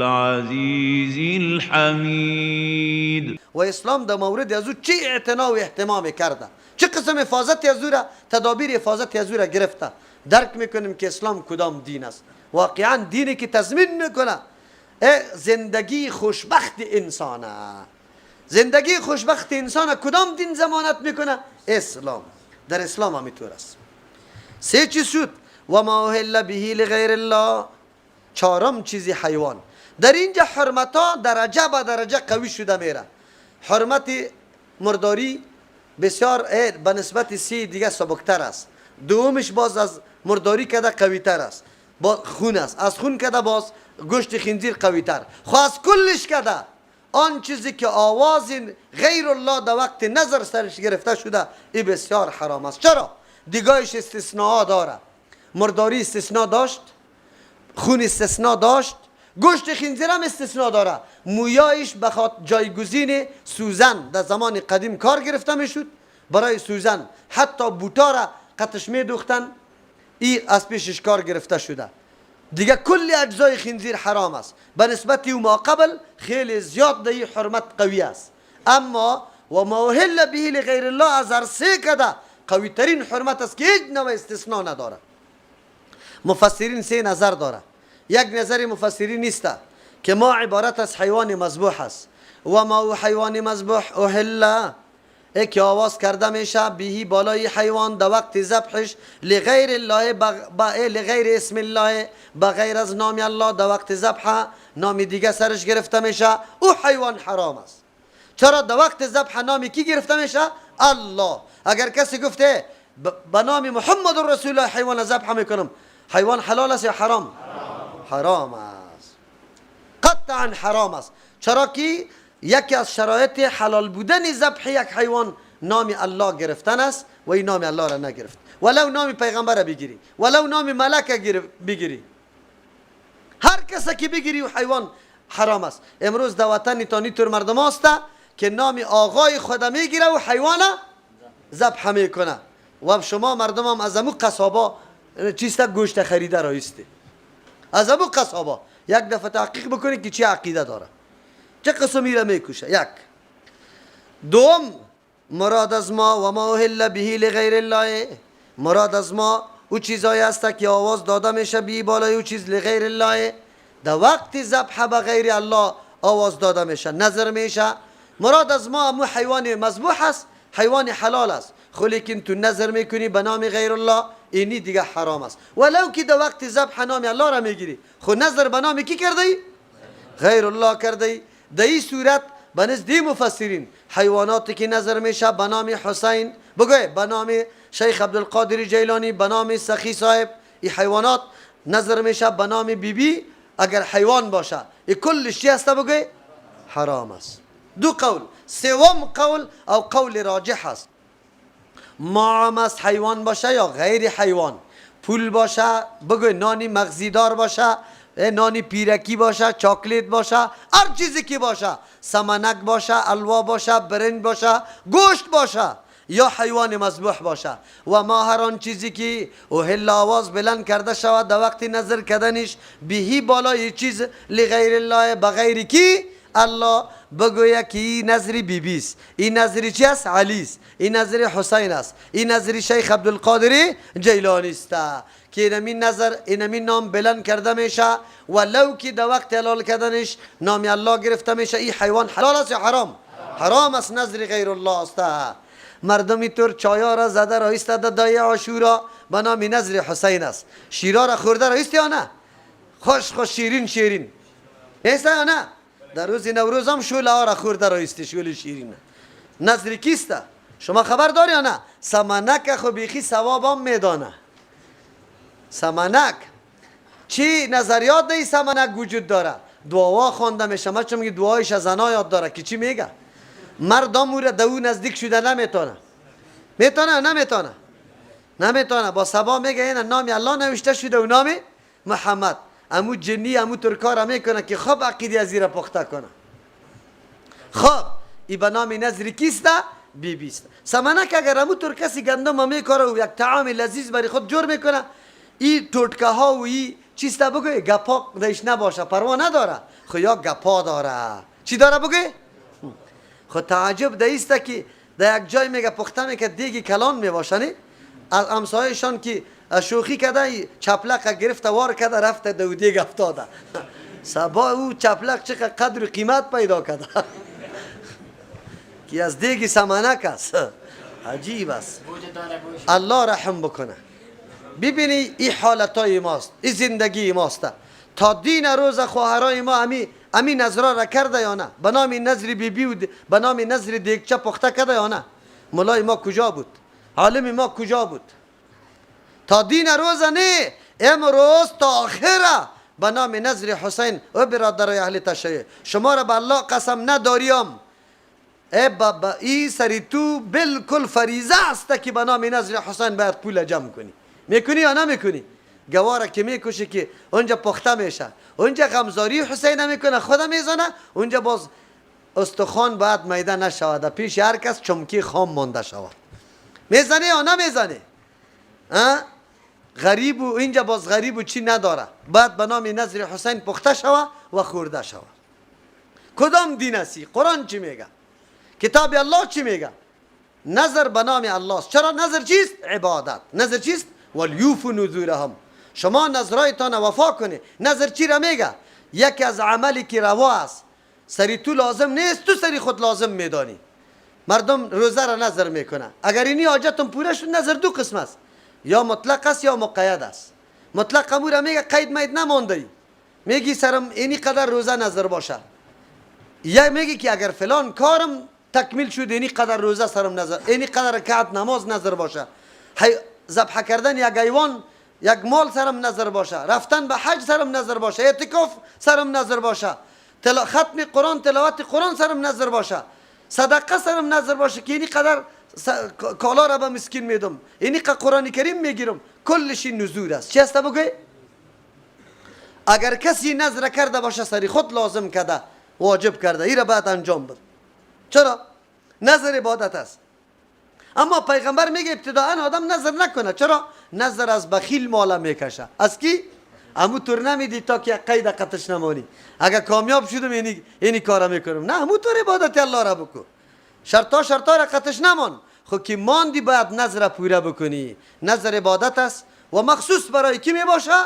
العزیز الحمید. و اسلام در مورد از او چه اعتنا و اهتمام کرده، چه قسم حفاظت از او را، تدابیر حفاظت از او را گرفته. درک میکنیم که اسلام کدام دین است. واقعا دینی که تضمین میکنه زندگی خوشبخت انسانه. زندگی خوشبخت انسان کدام دین ضمانت میکنه؟ اسلام. در اسلام همینطور است. سه چیز شد. و ما اهل به لغیر الله. چهارم چیزی حیوان. در اینجا حرمت ها درجه به درجه قوی شده میره. حرمت مرداری بسیار به نسبت سی دیگه سبکتر است. دومش باز از مرداری کده قوی تر است، با خون است، از خون کده باز گوشت خنزیر قوی تر. خو از کلش کده آن چیزی که آواز غیر الله در وقت نظر سرش گرفته شده، ای بسیار حرام است. چرا؟ دیگایش استثناء داره. مرداری استثناء داشت، خون استثناء داشت، گوشت خنزیر هم استثناء داره. مویایش بخاطر جایگزین سوزن در زمان قدیم کار گرفته میشد برای سوزن، حتی بوتا را قطش میدوختن، ای از پیشش کار گرفته شده. دیگه کل اجزای خنزیر حرام است. به نسبت او ما قبل خیلی زیاد در حرمت قوی است. اما و ما اهل به لغیر الله از هر سه کده قوی ترین حرمت است که هیچ نوع استثناء نداره. مفسرین سه نظر داره. یک نظر مفسرین نیست که ما عبارت از حیوان مذبوح است. و ما او حیوان مذبوح اهل ای که آواز کرده میشه بهی بالای حیوان در وقت ذبحش لغیر الله لغیر اسم الله، بغیر از نام الله در وقت ذبح نام دیگه سرش گرفته میشه، او حیوان حرام است. چرا در وقت ذبح نام کی گرفته میشه؟ الله. اگر کسی گفته به نام محمد رسول الله حیوان ذبح میکنم، حیوان حلال است یا حرام؟ حرام است، قطعا حرام است. چرا که یکی از شرایط حلال بودن ذبح یک حیوان نام الله گرفتن است و این نام الله را نگرفت. ولو نام پیغمبر بگیری، ولو نام ملک بگیری، هر کس که بگیری و حیوان حرام است. امروز در وطن تانی تور مردم است که نام آقای خود میگیره و حیوان ذبح میکنه و شما مردم هم از امو قصابا چیست گوشت خریده رایسته. از امو قصابا یک دفعه تحقیق بکنی که چی عقیده داره، چه قسمی را میکشه. یک. دوم، مراد از ما و ما اهل به لغیر الله، مراد از ما او چیزایی است که آواز داده میشه بی بالای او چیز لغیر الله، در وقت ذبح به غیر الله آواز داده میشه، نظر میشه. مراد از ما امو حیوان مذبوح است، حیوان حلال است، خو لیکن تو نظر میکنی به نام غیر الله، اینی دیگه حرام است. ولو که در وقت ذبح نام الله را میگیری، خو نظر به نام کی کردی؟ غیر الله کردی. در این صورت به نزد مفسرین حیواناتی که نظر میشه به نام حسین، بگوی به نام شیخ عبدالقادر جیلانی، به نام سخی صاحب، این حیوانات نظر میشه به نام بیبی بی، اگر حیوان باشه این کلش چی است؟ بگوی حرام است. دو قول. سوم قول او قول راجح است، ما هم است حیوان باشه یا غیر حیوان، پول باشه، بگوی نانی مغزیدار باشه، نانی پیرکی باشه، چاکلیت باشه، هر چیزی که باشه، سمنک باشه، الوا باشه، برنج باشه، گوشت باشه یا حیوان مذبوح باشه، و ما هر آن چیزی که اهل آواز بلند کرده شود در وقت نظر کردنش بهی بالای چیز لغیر الله، بغیر کی؟ الله، بگویا که این نظری بیبی است، این نظری چی است؟ علی است، این نظری حسین است، این نظری شیخ عبدالقادر جیلانی است که اینمی نظر، اینمی نام بلند کرده میشه، ولو که در وقت حلال کردنش نام الله گرفته میشه، این حیوان حلال است یا حرام؟ حرام است، نظر غیر الله است. مردمی طور چایا را زده را ایستاده دای عاشورا به نام نظر حسین است، شیرا را خورده را ایست یا نه؟ خوش خوش شیرین شیرین ایست یا نه؟ در روز نوروز هم شوله ها را خورده را ایستی، شوله شیرین نظر کیست؟ شما خبر داری یا نه؟ سمنک خو بیخی ثواب هم میدانه. سمنک چی نظریات دی سمنک وجود داره، دعا خوانده میشه، ما چون میگه دعایش از زنا یاد داره که چی میگه، مردم او را دو نزدیک شده نمیتونه، میتونه یا نمیتونه؟ نمیتونه. با سبا میگه این نام الله نوشته شده و نام محمد، امو جنی امو ترکا میکنه که خب عقیده از را پخته کنه. خب ای به نام نظر کیسته؟ بی بیست. سمنک اگر امو تر کسی گندم میکاره و یک طعام لذیذ برای خود جور میکنه، ای توتکه ها و ای چیسته بگوی گپا دیش نباشه، پروا نداره. خو یا گپا داره. چی داره بگی؟ خو تعجب دیسته که در یک جای میگه پخته میگه دیگی کلان میباشنی، از همسایه‌شان که شوخی کرده چپلق گرفته وار کرده رفته دو دیگ افتاده. سبا او چپلق چقدر قدر و قیمت پیدا کرده که از دیگی سمنک است. عجیب است. الله رحم بکنه. ببینی این حالتای ماست، این زندگی ماست. تا دین روز خواهرای ما امی نظرها را کرده یا نه؟ به نام نظر بی بی و به نام نظر دیگچه پخته کرده یا نه؟ ملای ما کجا بود؟ عالم ما کجا بود؟ تا دین روز نه، امروز تا آخره به نام نظر حسین. او برادرای اهل تشیع، شما را به الله قسم نداریم، ای بابا ای سری تو بالکل فریضه است که به نام نظر حسین باید پول جمع کنی. میکنی یا نمیکنی؟ گواره که میکشه که اونجا پخته میشه، اونجا غمزاری حسین میکنه، خدا میزنه، اونجا باز استخوان باید میده نشود، پیش هر کس چمکی خام مانده شود. میزنه یا نمیزنه؟ غریب و اینجا باز غریب و چی نداره، باید به نام نظر حسین پخته شود و خورده شود. کدام دین هستی؟ قرآن چی میگه؟ کتاب الله چی میگه؟ نظر به نام الله است. چرا نظر چیست؟ عبادت. نظر چیست؟ ولیوفوا نذورهم. شما نظرایتان وفا کنی. نظر چی را میگه؟ یکی از عملی که روا است، سری تو لازم نیست، تو سری خود لازم میدانی. مردم روزه را نظر میکنه. اگر اینی حاجتم پوره شد، نظر دو قسم است، یا مطلق است یا مقید است. مطلق امور را میگه قید مید نمانده ای، میگی سرم اینی قدر روزه نظر باشه، یا میگی که اگر فلان کارم تکمیل شد اینی قدر روزه سرم نظر، اینی قدر رکعت نماز نظر باشه، ذبح کردن یک حیوان یک مال سرم نظر باشه، رفتن به حج سرم نظر باشه، اعتکاف سرم نظر باشه، ختم قرآن تلاوت قرآن سرم نظر باشه، صدقه سرم نظر باشه که اینی قدر کالا را به مسکین میدم، اینی قدر قرآن کریم میگیرم. کلش نذور است. چی است بگوی؟ اگر کسی نظر کرده باشه سری خود لازم کرده، واجب کرده، این را باید انجام بده. چرا؟ نظر عبادت است. اما پیغمبر میگه ابتداء آدم نظر نکنه. چرا؟ نظر از بخیل مالا میکشه. از کی؟ همو طور نمیدی تا که قید قطش نمانی. اگر کامیاب شدم اینی کارا میکنم. نه، همو طور عبادت الله را بکن. شرطا را قطش نمان. خب که ماندی باید نظر پوره بکنی. نظر عبادت است و مخصوص برای کی میباشه؟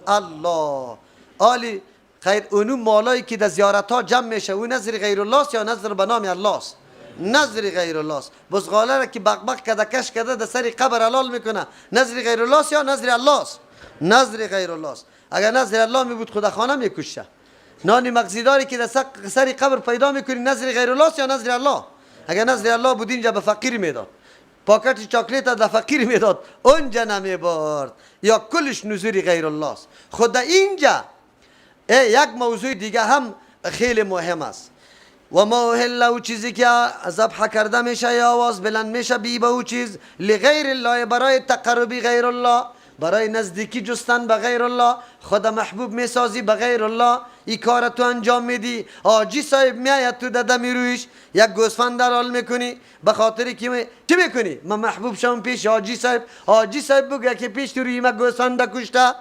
الله. آلی خیر اونو مالایی که در زیارت ها جمع میشه او نظر غیر الله است یا نظر به نام الله است؟ نظر غیر الله است. بزغاله را که بقبق کده کش کده در سر قبر حلال میکنه، نظر غیر الله است یا نظر الله است؟ نظر غیر الله است. اگر نظر الله می بود خدا خانه میکشه. نان مغزیداری که در سر قبر پیدا میکنی نظر غیر الله است یا نظر الله؟ اگر نظر الله بود اینجا به فقیر میداد، پاکت چاکلیت در فقیر میداد، اونجا نمیبرد. یا کلش نظر غیر الله است. خدا اینجا یک موضوع دیگه هم خیلی مهم است. و ما اهل او چیزی که ذبح کرده میشه یا آواز بلند میشه بی به او چیز لغیر الله، برای تقربی غیر الله، برای نزدیکی جستن به غیر الله، خدا محبوب میسازی به غیر الله، این کار تو انجام میدی. آجی صاحب میآید تو داده میرویش یک گوسفند حلال میکنی به خاطر که چی میکنی؟ من محبوب شم پیش آجی صاحب، آجی صاحب بگه که پیش تو روی ما گوسفند کشته،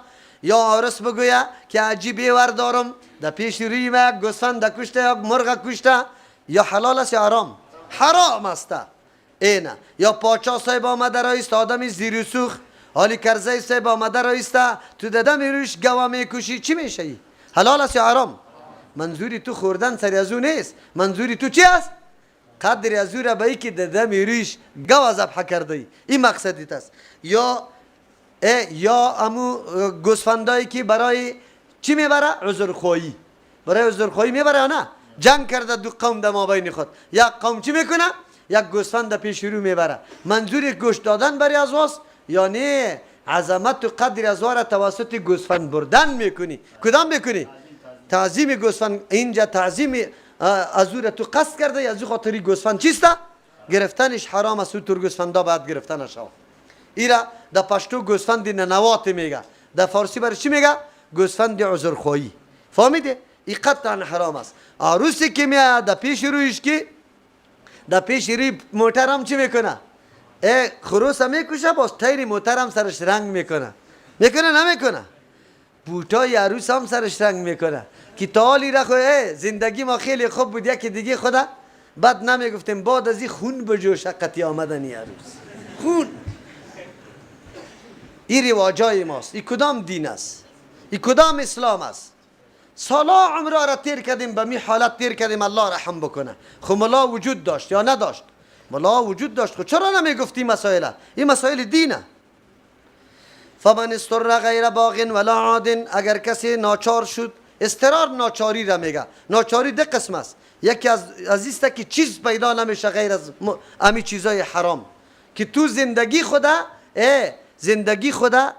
یا عارس بگویه که عجیبی وردارم در پیش روی ما یک گوسفند کشته یا مرغ کشته، یا حلال است یا حرام؟ حرام است. اینه. یا پاچا صاحب آمده رایست آدمی زیر سوخ، حالی کرزی صاحب آمده رایسته تو داده میرویش گوه میکشی، چی میشه؟ ای حلال است یا حرام؟ منظوری تو خوردن سری از او نیست، منظوری تو چی است؟ قدر از او را به ای که داده میرویش گوه ذبح کرده ای، این مقصدیت است. یا امو گوسفندایی که برای چی میبره؟ عذرخواهی. برای عذرخواهی میبره یا نه؟ جنگ کرده دو قوم در مابین خود، یک قوم چی میکنه؟ یک گوسفند پیش رو میبره. منظور گوشت دادن برای از واست یا نه؟ عظمت و قدر از را توسط گوسفند بردن میکنی. کدام میکنی؟ تعظیم گوسفند. اینجا تعظیم از او را تو قصد کرده، از او خاطری گوسفند چیسته؟ گرفتنش حرام است. تو گوسفندا باید گرفتنش شود. ایرا در پشتو گوسفند ننوات میگه، در فارسی برای چی میگه؟ گوسفند عذرخواهی. فهمیده؟ این قطعا حرام است. عروسی که میاد در پیش رویش که در پیش روی موتر هم چی میکنه؟ ای خروس هم میکشه، باز تیر موتر هم سرش رنگ میکنه. میکنه نمیکنه؟ بوتای عروس هم سرش رنگ میکنه که که تعالی را زندگی ما خیلی خوب بود، یکی دیگه خدا بعد نمیگفتیم، بعد از این خون به جوش قطعی آمدن عروس خون. این رواجای ماست. این کدام دین است؟ این کدام اسلام است؟ سالا عمره را تیر کردیم، به می حالت تیر کردیم. الله رحم بکنه. خب ملا وجود داشت یا نداشت؟ ملا وجود داشت. خب چرا نمیگفتی مسائل؟ این مسائل دینه. فمن استر غیر باغ ولا عاد، اگر کسی ناچار شد، استرار ناچاری را میگه. ناچاری دو قسم است. یکی از است که چیز پیدا نمیشه غیر از امی چیزای حرام که تو زندگی خدا زندگی خدا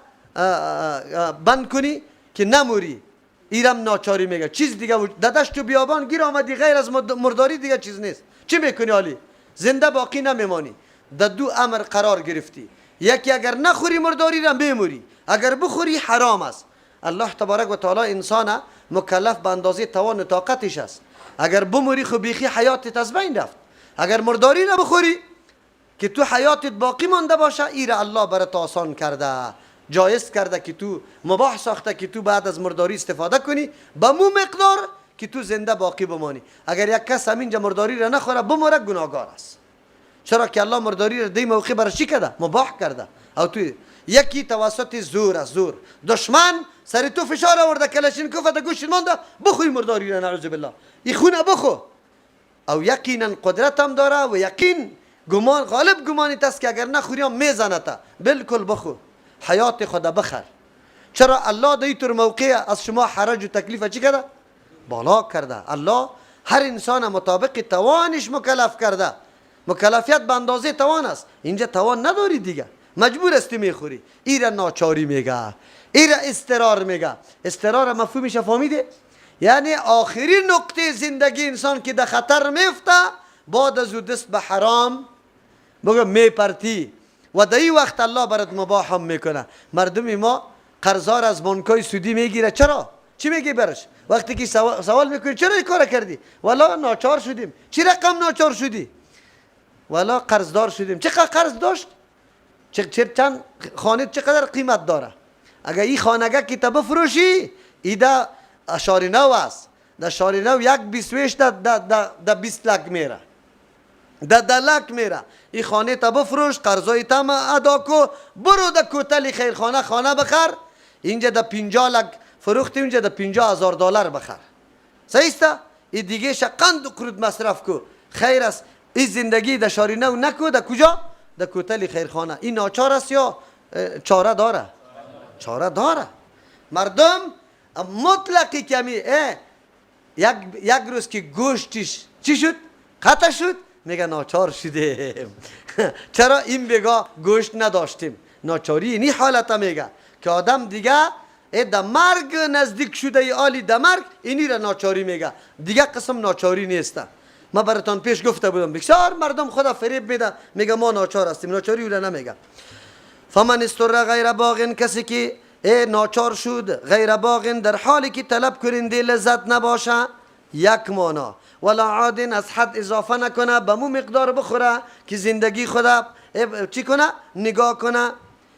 بند کنی که نموری، ایرم ناچاری میگه. چیز دیگه داداش تو بیابان گیر آمدی، غیر از مرداری دیگه چیز نیست. چی میکنی حالی؟ زنده باقی نمیمانی. در دو امر قرار گرفتی. یکی اگر نخوری مرداری را میموری، اگر بخوری حرام است. الله تبارک و تعالی انسان مکلف به اندازه توان و طاقتش است. اگر بموری خو بیخی حیاتت از بین رفت. اگر مرداری را بخوری که تو حیاتت باقی مانده باشه، ایره الله برات آسان کرده، جایز کرده که تو مباح ساخته که تو بعد از مرداری استفاده کنی به مو مقدار که تو زنده باقی بمانی. اگر یک کس همینجا مرداری را نخوره بموره، گناهگار است. چرا که الله مرداری را دی موقع برای چی کرده؟ مباح کرده. او تو یکی توسط زور است، زور دشمن سر تو فشار آورده، کلشینکوف در گوشت مانده، بخوی مرداری را، نعوذ بالله، این خونه بخو. او یقینا قدرت هم داره و یقین گمان غالب گمانی است که اگر نخوری هم میزنه تا، بالکل بخو، حیات خدا بخر. چرا الله در طور موقع از شما حرج و تکلیف چی کرده؟ بالا کرده. الله هر انسان مطابق توانش مکلف کرده. مکلفیت به اندازه توان است. اینجا توان نداری دیگه، مجبور هستی میخوری. ایره ناچاری میگه، ایره اضطرار میگه. اضطرار مفهومش فهمیده؟ یعنی آخرین نقطه زندگی انسان که در خطر میفته، بعد از او دست به حرام بگه میپرتی و در این وقت الله برات مباح هم میکنه. مردم ما قرضار از بانکای سودی میگیره. چرا؟ چی میگی برش؟ وقتی که سوال میکنی چرا این کار کردی؟ والا ناچار شدیم. چی رقم ناچار شدی؟ والا قرضدار شدیم. چقدر قرض داشت؟ چند خانه چقدر قیمت داره؟ اگر این خانگه که تا بفروشی، ایده شاری نو است. در شاری نو یک بیسویش در 20 لک میره، در 10 لک میره. این خانه تا بفروش، قرضای تام ادا کو، برو در کوتل خیرخانه خانه بخر. اینجا در 50 لک فروختی، اینجا در 50,000 دلار بخر. صحیح است؟ این دیگه قند و قرود مصرف کو، خیر است. این زندگی در شاری نو نکو، در کجا؟ در کوتل خیرخانه. این ناچار است یا چاره داره؟ چاره داره. مردم مطلقی کمی یک روز که گوشتش چی شد؟ قطع شد، میگه ناچار شدیم. چرا این بگا گوشت نداشتیم؟ ناچاری اینی حالت میگه که آدم دیگه در مرگ نزدیک شده، ای آلی در مرگ، اینی را ناچاری میگه. دیگه قسم ناچاری نیست. ما براتان پیش گفته بودم بسیار مردم خدا فریب میده، میگه ما ناچار هستیم. ناچاری او را نمیگه. فمن استر غیر باغ، کسی که ناچار شد، غیر باغ در حالی که طلب کننده لذت نباشه، یک مانا، ولا عاد از حد اضافه نکنه، به مو مقدار بخوره که زندگی خدا چی کنه؟ نگاه کنه،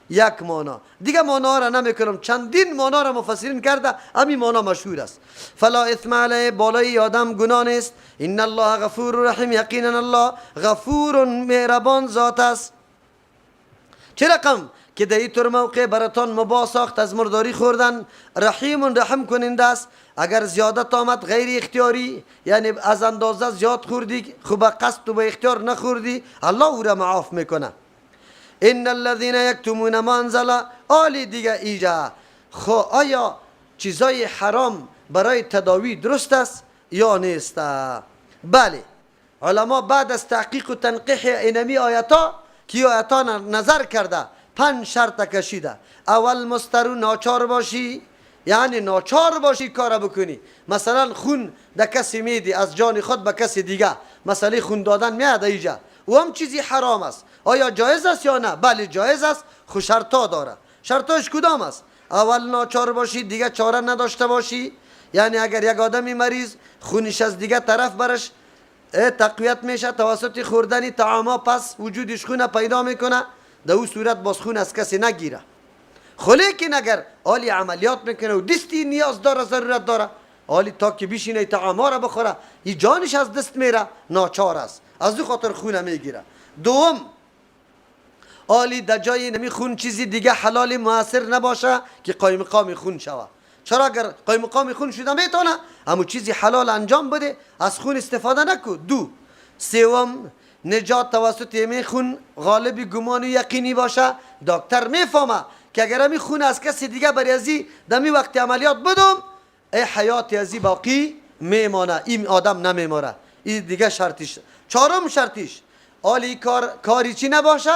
یک مانا. دیگه مانا را نمیکنم، چندین مانا را مفسرین کرده، همین مانا مشهور است. فلا اثم علیه، بالای آدم گناه نیست. ان الله غفور رحیم، یقینا الله غفور مهربان ذات است. چه رقم که در این موقع براتان مباح ساخت از مرداری خوردن، رحیم رحم کننده است. اگر زیادت آمد غیر اختیاری، یعنی از اندازه زیاد خوردی، خب قصد و به اختیار نخوردی، الله او را معاف میکنه. ان الذين یکتمون ما انزل، آلی دیگه ایجا. خو آیا چیزای حرام برای تداوی درست است یا نیست؟ بله، علما بعد از تحقیق و تنقیح اینمی آیتا که آیتا نظر کرده، 5 شرط کشیده. اول مستر ناچار باشی، یعنی ناچار باشی کار بکنی. مثلا خون در کسی میدی از جان خود به کسی دیگه، مسئله خون دادن میاد اینجا، او هم چیزی حرام است. آیا جایز است یا نه؟ بله جایز است، خو شرطا داره. شرطاش کدام است؟ اول ناچار باشی، دیگه چاره نداشته باشی. یعنی اگر یک آدمی مریض خونش از دیگه طرف برش تقویت میشه توسط خوردن طعاما، پس وجودش خون پیدا میکنه، در او صورت باز خون از کسی نگیره. خو لیکن اگر آلی عملیات میکنه و دستی نیاز داره، ضرورت داره، حالی تا که بشینه طعام را بخوره ای جانش از دست میره، ناچار است، از او خاطر خونه میگیره. دوم، آلی در جای نمی خون چیزی دیگه حلال موثر نباشه که قایم مقام خون شوه. چرا اگر قایم مقام خون شده میتونه اما چیزی حلال انجام بده، از خون استفاده نکو. دو. سوم، نجات توسط یمی خون غالب گمان و یقینی باشه. دکتر میفهمه که اگر امی خون از کسی دیگه بر ازی دمی وقت عملیات بدم، ای حیات ازی باقی میمانه، این آدم نمیماره. این دیگه شرطیش. چهارم شرطیش، آلی کاری چی نباشه؟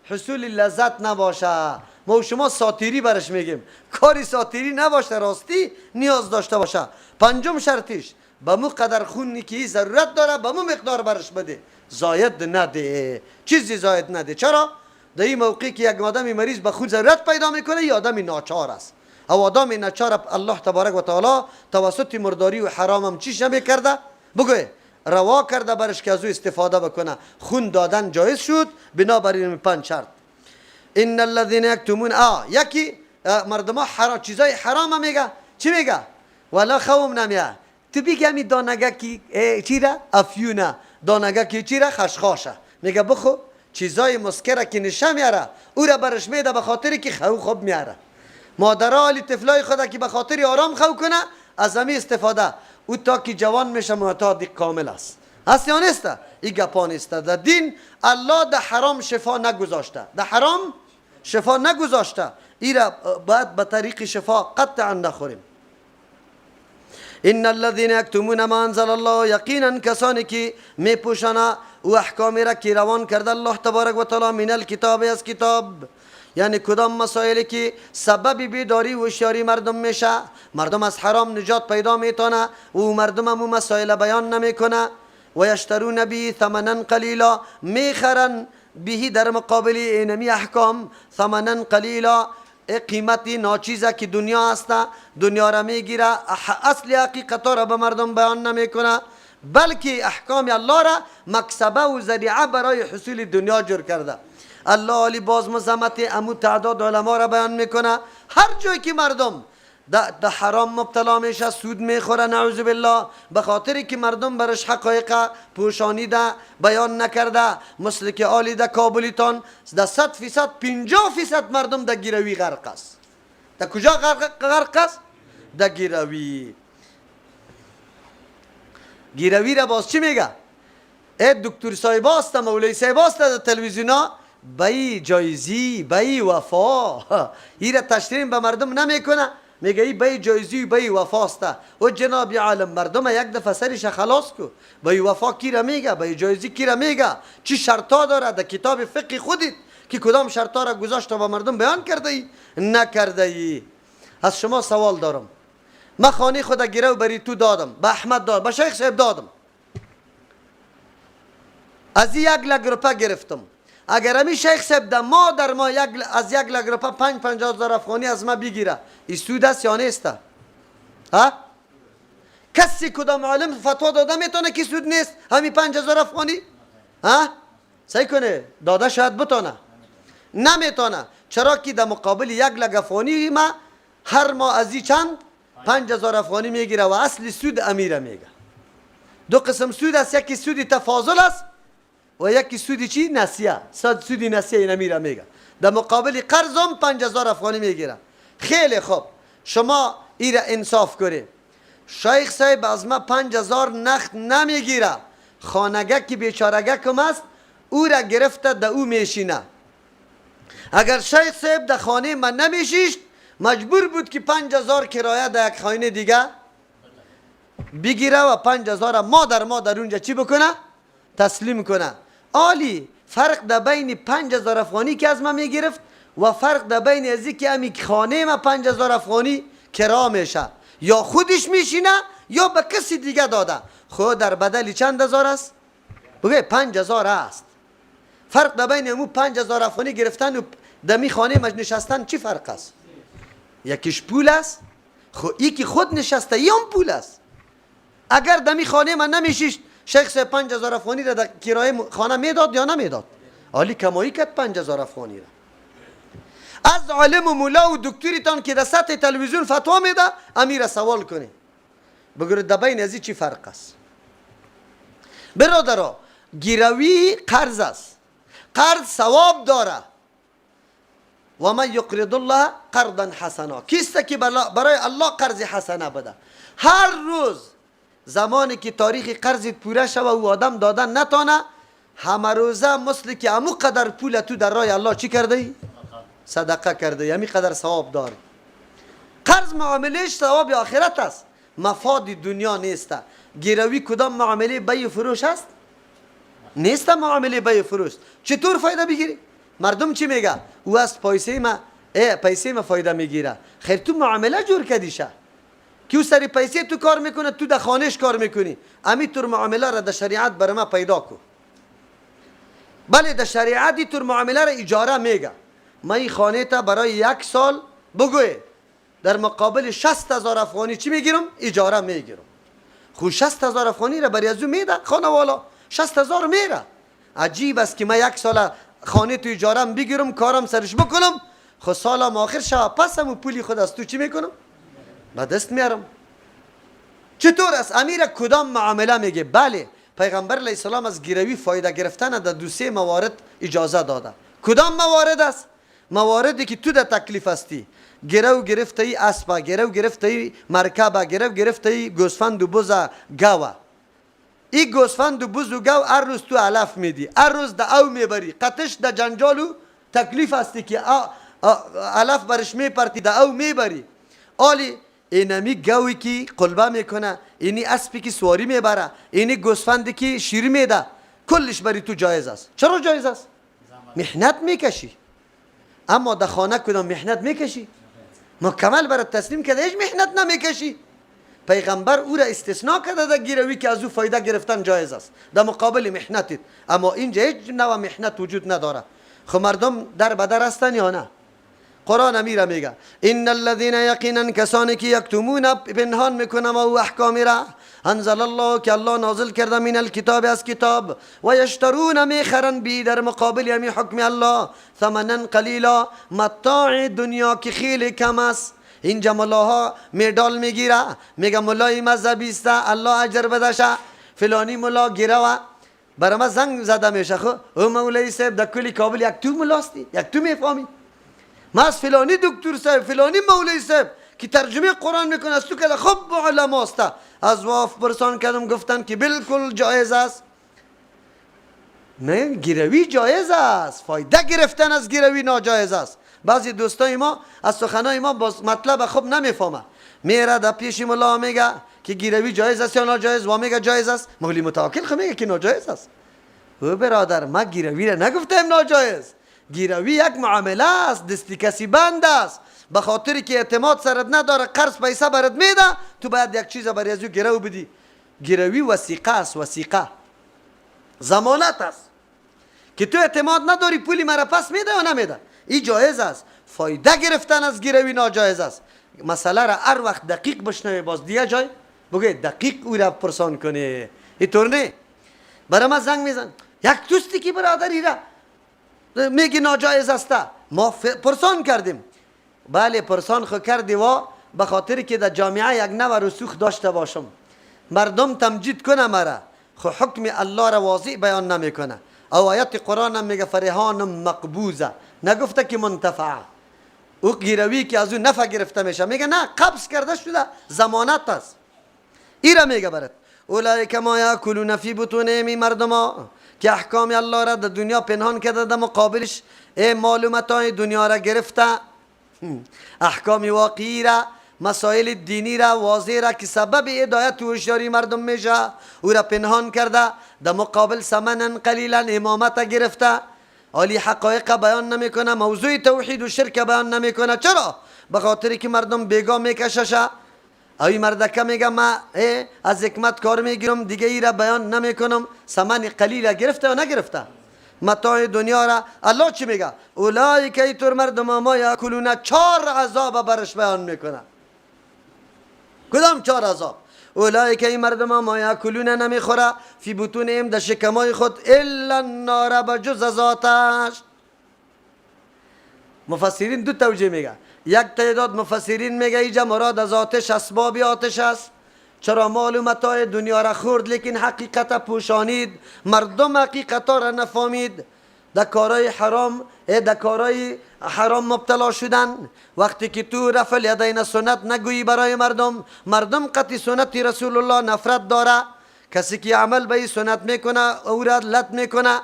حصول لذت نباشه. ما و شما ساتیری برش میگیم، کاری ساتیری نباشه، راستی نیاز داشته باشه. پنجم شرطیش، به مو قدر خونی که ضرورت داره به مو مقدار برش بده، زاید نده، چیزی زاید نده. چرا؟ در این موقعی که یک آدم مریض به خون ضرورت پیدا میکنه، یه آدم ناچار است. او آدم ناچار الله تبارک و تعالی توسط مرداری و حرام هم چیش نمیکرده، بگوی روا کرده برش که از او استفاده بکنه. خون دادن جایز شد بنابراین پنج شرط. ان الذين یکتمون، یکی مردم حرام چیزای حرام میگه، چی میگه؟ والا خوم نمیه. تو بگی همی دانگه کی چی را؟ افیونه. دانگه کی چی را؟ خشخاشه. میگه بخو چیزای مسکره که نشه میاره او را برش میده به خاطری که خو خوب میاره. مادرها علی طفلای خدا که به خاطر آرام خو کنه از همی استفاده. او تا که جوان میشه معتاد کامل است. هست یا نیست؟ این گپا نیست. در دین الله در حرام شفا نگذاشته، در حرام شفا نگذاشته. ای را باید به طریق شفا قطعا نخوریم. ان الذين یکتمون ما انزل الله، یقینا کسانی که میپوشانه و احکامی را که روان کرده الله تبارک و تعالی من الکتاب، از کتاب، یعنی کدام مسائلی که سبب بیداری و هوشیاری مردم میشه، مردم از حرام نجات پیدا میتونه و مردم هم مسائل بیان نمیکنه. و یشترون به ثمنا قلیلا، میخرن به در مقابل اینمی احکام ثمنا قلیلا، قیمتی ناچیزه که دنیا هست، دنیا را میگیره، اصل حقیقت را به مردم بیان نمیکنه، بلکه احکام الله را مکسبه و ذریعه برای حصول دنیا جور کرده. الله علی باز مزمت امو تعداد علما را بیان میکنه. هر جایی که مردم در حرام مبتلا میشه، سود میخوره، نعوذ بالله، به خاطر که مردم برش حقایق پوشانیده بیان نکرده. مثل که آلی در کابلیتان در 100% 50% مردم در گیروی غرق است. در کجا غرق است؟ در گیروی. گیروی را باز چی میگه؟ ای دکتر صاحب است، مولوی صاحب است در تلویزیونا، بی جایزی بی وفا، ای را تشریم به مردم نمیکنه، میگه ای بی جایزی بی وفاست. و جناب عالم مردم یک دفعه سرش خلاص کو، بی وفا کی را میگه، بی جایزی کی را میگه، چی شرطا داره در کتاب فقه خودت که کدام شرطا را گذاشته و مردم بیان کرده ای نکرده ای. از شما سوال دارم، من خانه خود گرو بری تو دادم، به احمد دادم، به شیخ صاحب دادم، از 1 لک روپه گرفتم. اگر امی شیخ صاحب در ما در ما از 1 لک روپه 50,000 افغانی از ما بگیره، این سود است یا نیست؟ ها؟ کسی کدام عالم فتوا داده میتونه که سود نیست همین 5,000 افغانی؟ ها؟ سعی کنه داده شاید بتونه، نمیتونه. چرا که در مقابل 1 لک افغانی ما هر ماه از این چند 5,000 افغانی میگیره و اصل سود امیره میگه. دو قسم سود است، یکی سود تفاضل است و یکی سودی چی؟ نسیه. سودی نسیه این امیره میگه. در مقابل قرضم 5,000 افغانی میگیره. خیلی خوب، شما ایره انصاف کنید. شیخ صاحب از ما 5,000 نخت نمیگیره، خانگه که بیچارگه کم است او را گرفته در او میشینه. اگر شیخ صاحب در خانه من نمیشیشت، مجبور بود که 5,000 کرایه در یک خانه دیگه بگیره و 5,000 ما در ما در اونجا چی بکنه؟ تسلیم کنه. آلی فرق در بین 5,000 افغانی که از ما میگرفت و فرق در بین از که امی خانه ما 5,000 افغانی کرا میشه، یا خودش میشینه یا به کسی دیگه داده، خود در بدل چند هزار است؟ بگه 5,000 است. فرق در بین امو 5,000 افغانی گرفتن و دمی خانه مج نشستن چی فرق است؟ یکیش پول است، خو یکی خود نشسته یم پول است. اگر دمی خانه من نمیشیشت، شیخ صاحب 5,000 افغانی را در کرایه خانه میداد یا نمیداد؟ آلی کمایی کرد 5,000 افغانی را. از عالم و مولا و دکتریتان که در سطح تلویزیون فتوا میده امیر سوال کنه. بگو در بین از چی فرق است؟ برادرها، گروی قرض است، قرض ثواب داره. و من یقرض الله قرضا حسنا، کیست که برای الله قرض حسنه بده؟ هر روز زمانی که تاریخ قرض پوره شوه و آدم دادن نتانه، همه روزه مثل که امو قدر پول تو در راه الله چی کرده ای؟ صدقه کرده ای، همی قدر ثواب داری. قرض معاملهش ثواب آخرت است، مفاد دنیا نیست. گروی کدام معامله بیع فروش است؟ نیست معامله بیع فروش. چطور فایده بگیری؟ مردم چی میگه؟ او از پیسه ما پیسه ما فایده میگیره. خیر تو معامله جور کدیشه که او سری پیسه تو کار میکنه، تو در خانهش کار میکنی. امی طور معامله را در شریعت بر ما پیدا کو. بله در شریعت این طور معامله را اجاره میگه. ما این خانه تا برای 1 سال بگوی در مقابل 60,000 افغانی چی میگیرم؟ اجاره میگیرم. خو 60,000 افغانی را برای از او میده خانه والا، 60,000 میره. عجیب است که ما 1 سال خانه تو اجاره بگیرم، کارم سرش بکنم، خو سالم آخر شوه پس هم پولی خود از تو چی میکنم؟ به دست میارم. چطور است؟ امیر کدام معامله میگه؟ بله پیغمبر علیه السلام از گروی فایده گرفتن در 2-3 موارد اجازه داده. کدام موارد است؟ مواردی که تو در تکلیف هستی. گرو گرفته ای اسب، گرو گرفته ای مرکب، گرو گرفته ای گوسفند و بز گاوه. این گوسفند و بز و گاو هر روز تو علف میدی، هر روز در او میبری، قطش در جنجال و تکلیف هستی که علف برش میپرتی، در او میبری. آلی اینمی گاوی که قلبه میکنه، اینی اسبی که سواری میبره، اینی گوسفندی که شیر میده، کلش بری تو جایز است. چرا جایز است؟ محنت میکشی. اما در خانه کدام محنت میکشی؟ مکمل برات تسلیم کرده، هیچ محنت نمیکشی. پیغمبر او را استثناء کرده در گروی که از او فایده گرفتن جایز است در مقابل محنتت. اما اینجا هیچ نوع محنت وجود نداره. خب مردم در بدر هستن یا نه؟ قرآن امیره میگه ان الذين یقینا کسانی که یکتمون پنهان میکنه و احکام را انزل الله که الله نازل کرده من الکتاب از کتاب، و یشترون میخرن بی در مقابل یمی حکم الله ثمنا قلیلا متاع دنیا که خیلی کم است. اینجا ملاها مدال میگیره، میگه ملای مذهبی است الله اجر بدشه، فلانی ملا گیره. برای ما زنگ زده میشه خو او مولوی صاحب در کلی کابل یک تو ملاستی، یک تو میفهمی. ما از فلانی دکتر صاحب، فلانی مولوی صاحب که ترجمه قرآن میکنه از تو که خوب علما است، از واف پرسان کردم گفتن که بالکل جایز است. نه گروی جایز است، فایده گرفتن از گروی ناجایز است. بعضی دوستای ما از سخنای ما باز مطلب خوب نمیفهمه، میره در پیش ملا میگه که گروی جایز است یا ناجایز، و میگه جایز است. مولوی متوکل خو میگه که ناجایز است. او برادر ما گروی را نگفتیم ناجایز، گیروی یک معامله است، دستی کسی بند است، به خاطر که اعتماد سرت نداره قرض پیسه برات میده، تو باید یک چیز برای از او گرو بدی. گروی وثیقه است، وثیقه ضمانت است که تو اعتماد نداری پولی مرا پس میده یا نمیده. این جایز است. فایده گرفتن از گروی ناجایز است. مسئله را هر وقت دقیق بشنوی باز دیگه جای بگه دقیق او را پرسان کنی. اینطور نه. برای ما زنگ میزن یک دوستی که برادری را میگی ناجایز است، ما پرسان کردیم. بله پرسان خو کردی و به خاطر که در جامعه یک نوع رسوخ داشته باشم، مردم تمجید کنه مرا، خو حکم الله را واضح بیان نمیکنه. او آیت قرآن هم میگه فرهان مقبوضه، نگفته که منتفعه. او گیروی که از او نفع گرفته میشه، میگه نه قبض کرده شده، ضمانت است. ایرا میگه برات اولئک ما یاکلون فی بطونهم، مردما که احکام الله را در دنیا پنهان کرده، در مقابلش ای مال و متاع دنیا را گرفته، احکام واقعی را، مسائل دینی را واضح را که سبب هدایت و هوشیاری مردم میشه او را پنهان کرده، در مقابل ثمنا قلیلا امامت گرفته، عالی حقایق بیان نمیکنه، موضوع توحید و شرک بیان نمیکنه. چرا؟ به خاطر که مردم بیگا میکششه. اوی مردکه میگه ما از حکمت کار میگیرم دیگه ای را بیان نمیکنم، ثمن قلیل گرفته و نگرفته متاع دنیا را. الله چی میگه؟ اولئک ایتور مردم ما یاکلون، 4 عذاب برش بیان میکنه. کدام 4 عذاب؟ اولئک ای مردم ما یاکلون نمیخوره فی بطونهم در شکمای خود الا النار بجز از آتش. مفسرین دو توجیه میگه. یک تعداد مفسرین میگه اینجا مراد از آتش اسباب آتش است، چرا مال و متاع دنیا را خورد لیکن حقیقت پوشانید، مردم حقیقت را نفهمید، در کارای حرام، در کارای حرام مبتلا شدن. وقتی که تو رفع الیدین سنت نگویی برای مردم، مردم قطعی سنت رسول الله نفرت داره. کسی که عمل به این سنت میکنه او را لط میکنه،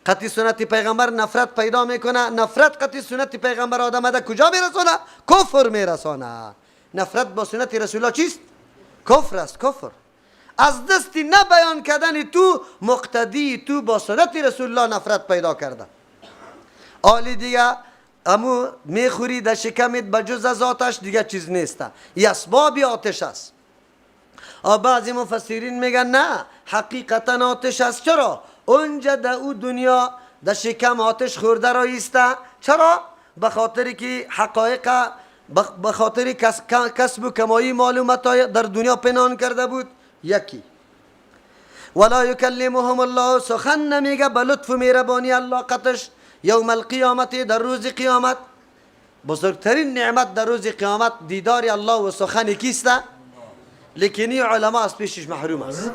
قطعی سنت پیغمبر نفرت پیدا میکنه. نفرت قطعی سنت پیغمبر آدم ده کجا میرسانه؟ کفر میرسانه. نفرت با سنت رسول الله چیست؟ کفر است، کفر. از دست نه بیان کردن تو مقتدی تو با سنت رسول الله نفرت پیدا کرده. آلی دیگه امو میخوری در شکمت بجز از آتش دیگه چیز نیست، ای اسباب آتش است. بعضی مفسرین میگن نه، حقیقتا آتش است. چرا؟ اونجا در او دنیا در شکم آتش خورده را ایسته. چرا؟ به خاطر که حقایق، به خاطر کسب و کمایی معلومات در دنیا پنهان کرده بود. یکی ولا یکلمهم الله، سخن نمیگه به لطف و مهربانی الله قطش یوم القیامت، در روز قیامت. بزرگترین نعمت در روز قیامت دیدار الله و سخن کیست؟ لیکن علما از پیشش محروم است.